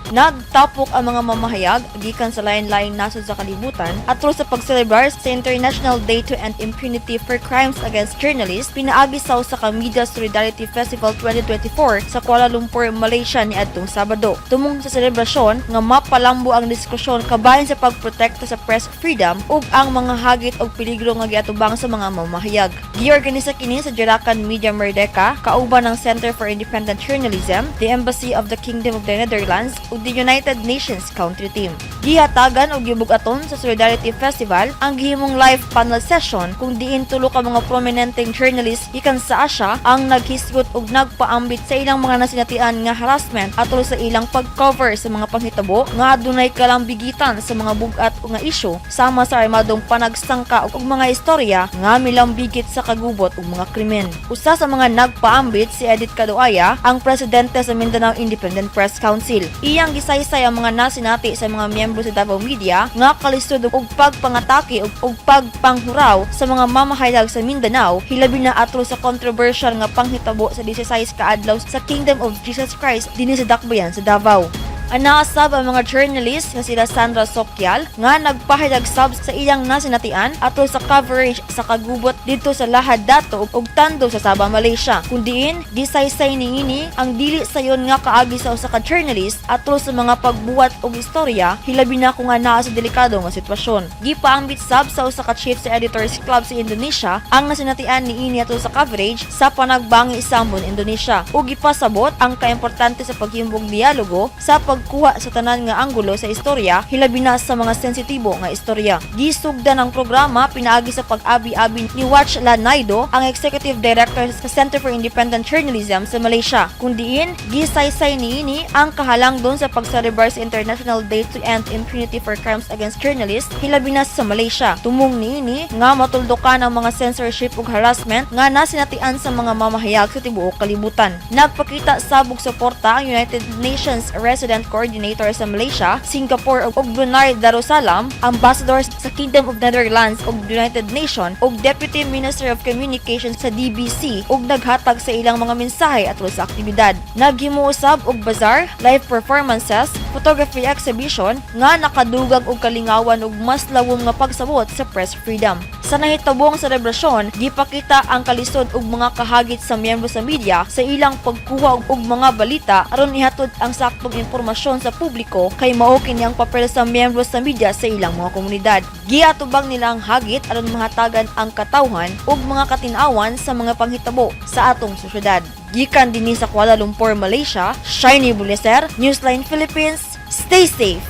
Nagtapok ang mga mamahayag gikan sa lain-laing nasod sa kalibutan atol sa pagselebrar sa International Day to End Impunity for Crimes Against Journalists pinaagi sa usa ka Media Solidarity Festival 2024 sa Kuala Lumpur, Malaysia niadtong Sabado. Tumong sa selebrasyon nga mapalambo ang diskusyon kabahin sa pagprotekta sa press freedom ug ang mga hagit og peligro nga giatubang sa mga mamahayag. Giorganisa kini sa Gerakan Media Merdeka kauban ng Center for Independent Journalism, the Embassy of the Kingdom of the Netherlands ug the United Nations Country Team. Gihatagan og gibug-aton sa Solidarity Festival ang gihimong live panel session kung diin tulo ka mga prominenteng journalist gikan sa Asia ang naghisgot og nagpaambit sa ilang mga nasinatian nga harassment atol sa ilang pag-cover sa mga panghitabo nga adunay kalambigitan sa mga bug-at nga isyu sama sa armadong panagsangka ug mga istorya nga milambigit sa kagubot ug mga krimen. Usa sa mga nagpaambit si Edith Kaduaya, ang presidente sa Mindanao Independent Press Council. Iyang gisaysay ang mga nasinati sa mga miyembro sa Davao Media nga kalisod og pagpangatake ug pagpanghuraw sa mga mamahayag sa Mindanao, hilabi na atol sa controversial nga panghitabo sa 16 ka adlaw sa Kingdom of Jesus Christ dinhi sa Dakbayan sa Davao. Anaa sab ang mga journalist nga sila Sandra Sokyal nga nagpahayag sab sa iyang nasinatian atol sa coverage sa kagubot didto sa Lahad Datu ug Tando sa Sabah, Malaysia. Kung diin gisaysay niini ang dili sayon nga kaagi sa usa ka journalist atol sa mga pagbuhat og istorya, hilabi na kung anaa sa delikado nga sitwasyon. Gipaambit sab sa usa ka chief sa Editors Club sa Indonesia ang nasinatian niini atol sa coverage sa panagbangi sa Ambon, Indonesia, ug gipasabot ang kaimportante sa paghimog dialogo sa pagkuha sa tanan nga anggulo sa istorya, hilabi na sa mga sensitibo nga istorya. Gisugdan ang programa pinaagi sa pag-abi-abi ni Wathshlah Naidu, ang Executive Director sa Center for Independent Journalism sa Malaysia, kung diin gisaysay niini ang kahalangdon sa pagselebrar sa International Day to End Impunity for Crimes Against Journalists, hilabi na sa Malaysia. Tumong niini nga matuldukan ang mga censorship ug harassment nga nasinatian sa mga mamahayag sa tibuok kalibutan. Nagpakita sab og suporta ang United Nations Resident Coordinator sa Malaysia, Singapore ug Brunei Darussalam, Ambassador sa Kingdom of Netherlands ug United Nations ug Deputy Minister of Communications sa DBC ug naghatag sa ilang mga mensahe atol sa aktibidad. Naghimo usab og bazaar, live performances, photography exhibition nga nakadugang og kalingawan ug mas lawom nga pagsabot sa press freedom. Sa nahitabong selebrasyon, gipakita ang kalisod ug mga kahagit sa miyembro sa media sa ilang pagkuha og mga balita aron ihatod ang saktong impormasyon sa publiko, kay mao kini ang papel sa miyembro sa media sa ilang mga komunidad. Giatubang nila ang hagit aron mahatagan ang katawhan ug mga katin-awan sa mga panghitabo sa atong sosyedad. Gikan dinhi sa Kuala Lumpur, Malaysia, Shiny Buleser, Newsline Philippines. Stay safe.